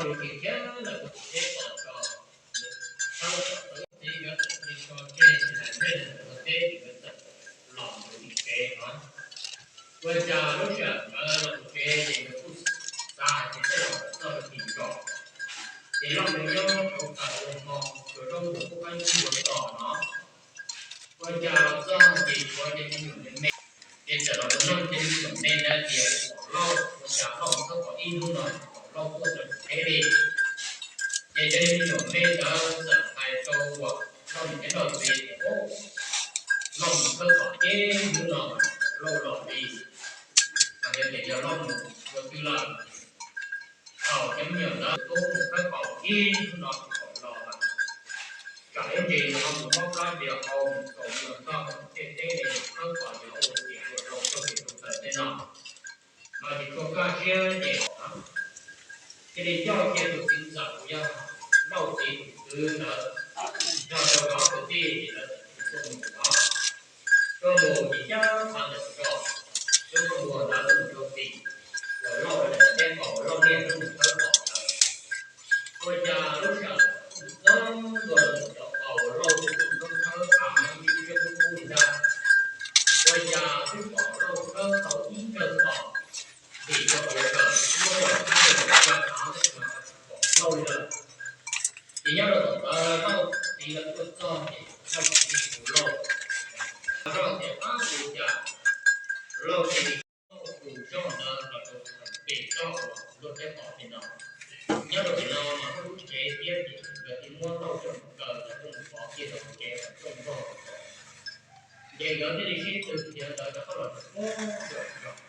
Tsis khiav lawm, kuv tus tsheb txawm tso, tshawb txawm txawb txiv nkawd txawm cia li tso tseg tsis hais nej lawm, ua teb ces nkawd txawm los mus ua tim tsev no. Ua cas lub sij hawm nkawd los mus tsev ces nkawd kuj xav hais tias tej zaum txog tim zos, ces Lauj mus nyob rau taws ua hmo, tsuas zaub npua kuj qab ncig ua txog no. Ua cas los txog ces tshuav cov me nyuam me me, ces txawm los mus nug cov me nyuam me ntawd tias pom Lauj, ua cas Lauj mus khawb qos ib hnub no pom Lauj tuaj rau tsev li. Ces cov me nyuam me ntawd txawm hais rau Lauj niam thiab Lauj txiv tias, Lauj mus khawb qos ib hnub no Lauj los li, hais tias yog Lauj mus ua twg lawm. Thaum cov me nyuam ntawd tuaj mus khawb qos ib hnub no tsis pom los lawm, tsam ib ntsis nws ho mus mob plab tsis yog hau mus kaus mus txog tej teb li, khawb qos yog ua tiam ua rau txog tim tus taws tej no. Mas tsis tshua kaj siab ces cia li coj kiag tus txiv ntxawm uas yog Lauj txiv tus kwv ntawd nrog rau ob kwv tij ces lawv txawm tuaj mus no. Tuaj mus ces cab qhov ntawm zos, lub rooj vag ntawd tuaj mus rau tim uas Lauj lawv daim teb qaum uas Lauj niaj hnub mus khawb qos ntawd. Ua cas lub sij hawm ntawd cov qaum uas Lauj tus khawb khawb av mas ib lub siab kub kub li ntag. Ua cas twb pom Lauj khawb tau ib kawm qos, vim rau qhov lawv kawm muab cov thab ntawm cov av tsis pom Lauj li lawm. Ces nyob rau thaum ntawd Lauj txiv lawv tuaj txog ces Lauj txiv hu Lauj, Lauj tias, Ab, ua cas Lauj cia li tus zoj ntawd los rau pem toj uas luag teb qos pem no? Nyob rau pem no mas muaj lub tsev thiab ces nkawd thiaj muab Lauj coj mus kaw, coj mus pov kiag rau hauv tsev kom rooj vog. Ces nkawd thiaj li sib tw khiav ntawd rov qab los txog zos,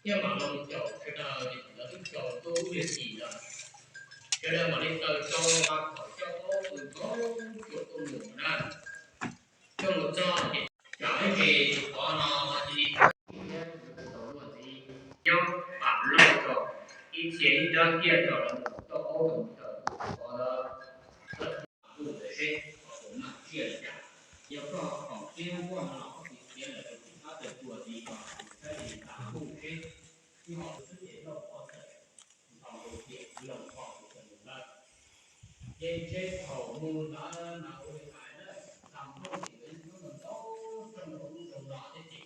thiaj mam los caum sawv daws, ces thaum ntawd twb tsaus ntuj lub lig xis lawm. Sawv daws mam li taws tsau nqa phom coj aub pw nkaus tsuav tuaj mus na. Tuaj mus txog ces tsam ib ntsis qhov no cia li thiab tau luag ntxiv nyob pam loj tso, ib txhia ib nrab kiag tso lawv mus coj aub rau mus taws qhov ntawd, txawm mus taws seb qhov puas mag tsiaj li cas. Yog koj khoom siab nquag no los koj cia li khiav lawm rau tim qab taw tsua ntxiv no, saib li tas ntuj seb, ib hom xwb ces Lauj Pov txawm ntaus rau tiam Lauj Pov tus txawm mus lawm. Ces ntshe thaum mus ntawd mas ua li hais na, tag nplooj ces nkawd yeej hnub ntau ntau rooj rau ub rau no thiab ces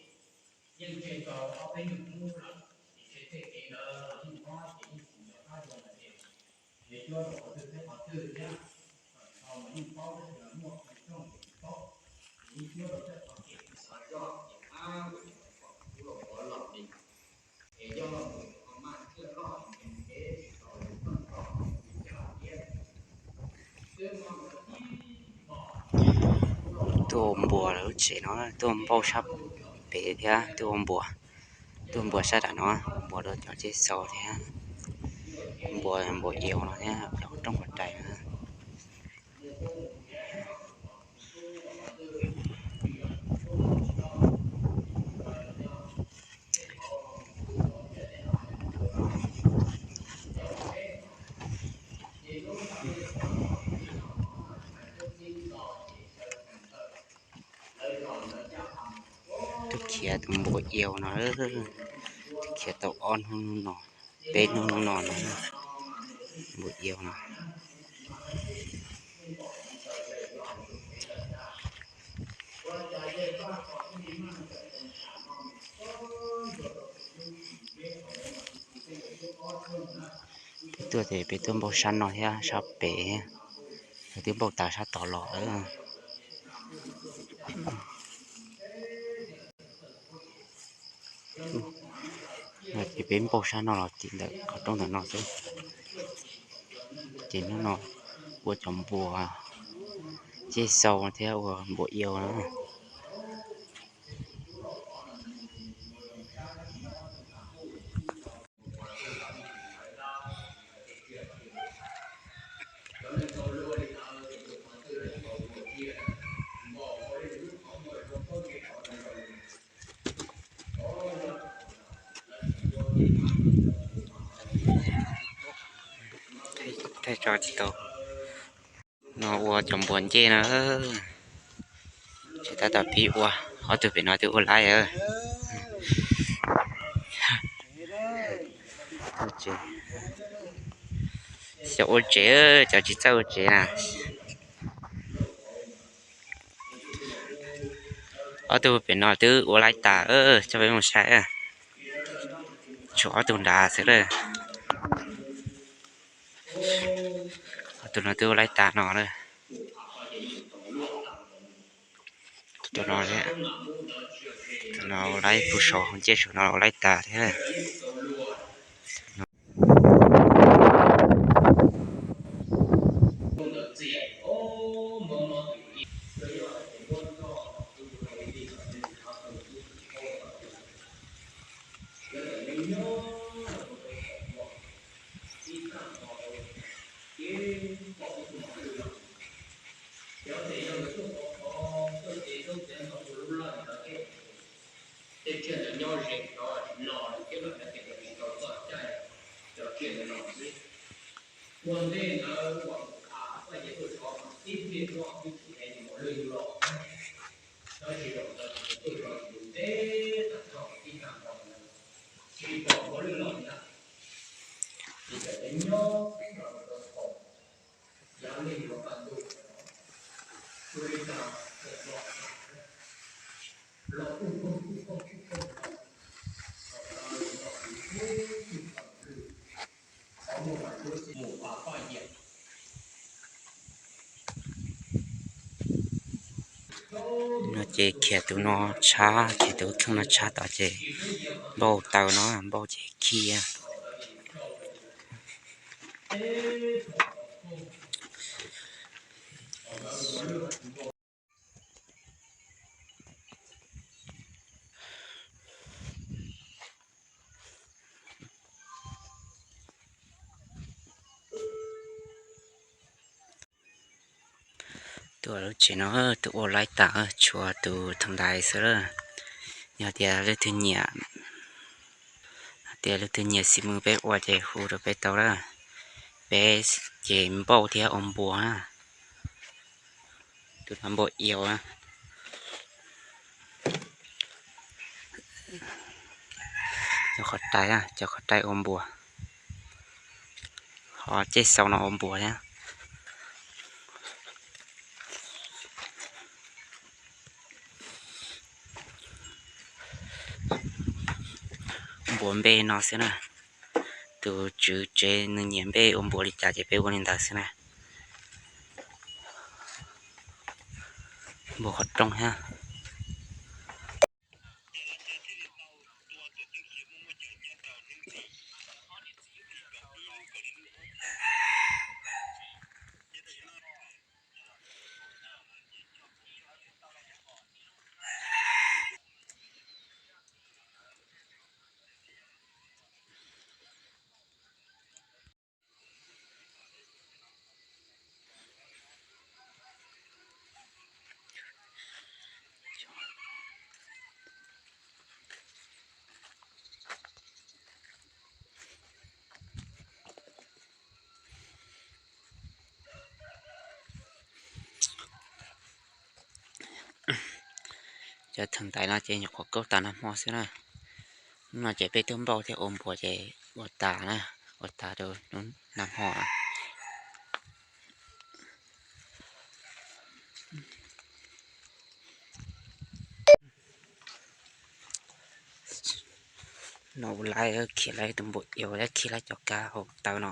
yeej ntshe tau ob peb nyuag hnub lawm, ces ntshe tej kev ntawd los yeej mob ces yeej tsis nco qab zoo lawm ces, nws cuab rau qhov twg thiab qhov twg thiab, thaum mas yeej paub tab sis mas muaj qee rooj ces tsis paub, ces yeej cuab rau tej qhov kev xav zoj ces ab, ua cas thaum ub los pov los li. Tuaj ua npua lawv lub tsev no, tuaj ua npauj sab pem thiab tuaj ua npua, tuaj ua npua sab nram no, ua npua rau cov ncej xau thiab, ua npua, npua iaus no thiab cov rooj qhov rais no. Twb khiav tus npua iaus no, twb khiav tau ob hnub no, peb hnub no no, npua iaus no. Peb tuaj ces peb tuaj npauj sab no thiab sab pem, peb twb npauj tas sab tod los. Ces peb npauj sab no los tim ntawm qhov rooj ntawm no xwb. Ces hnub no ua cov npua ncej xau thiab ua npua iaus na. Thaij tso tsis tau. No ua cov npua ncej no, ces tab tom pib ua, ob tug pem no twb ua laib. Tuaj tsev. Cov ua tsev, cov tsis txawj ua tsev na. Ob tug pem no twb ua laib tas, coj peb mus saib. Tshuav ob tug nrad xwb lawm. Ob tug no twb ua laib tas no lawm. Tus no, tus no ua laib puag saum hauv ncej saum no ua laib tas thiab. Tej tsiaj ntawd nyob ze no tsis los li thiab, los no ces tsis tau txoj cai cov tsiaj ntawd los xwb. Ua ntej ntawd uas Paj Yias tuaj tshov mas tib pliag noj twb tsis hais nws mos lwj los, tab sis zaum ntawd nws tuaj tshov nws ntev tag nrho tib tag nrho ntawd, tsis pom mos lwj los li ntag. Ces cov nyob rau thaum yav neeg los kaj ntug, ua li cas los los kuj koog kuj koog kuj koog los, los los los kuj koog lwj, qhov muag mas mus pas Paj Yias. No ces khiav tus no tshab, khiav tus kheej no tshab tod ces npauj taw no, npauj ces khi. Tus lub tsev no twb ua laib tas, tshuav tus thoo ntais xwb lawm. Yog tias leej twg nyiam, tias leej twg nyiam xim mws peb ua ces hu rau peb tau lawm. Peb ces npauj thiab ua npuas na. Tus no npauj iaus na. Cov qhov rai, cov qhov rai ua npuas, ho ceg xau no ua npuas thiab. Npuas npe no xwb na. Tus tswv tsev nws nyiam npe ua npuas li cas ces peb ua li ntawd xwb na. Npuas qhov rooj thiab. Cov thoo ntais no ces nyuam qhuav kaub tas nag hmo xwb na. Hnub no ces peb twb npauj thiab ua npuas ces ua tas na, ua tas rau hnub nag hmo. No ua laib, khiav laib tus npuas iaus, khiav laib cov kab hauv taw no.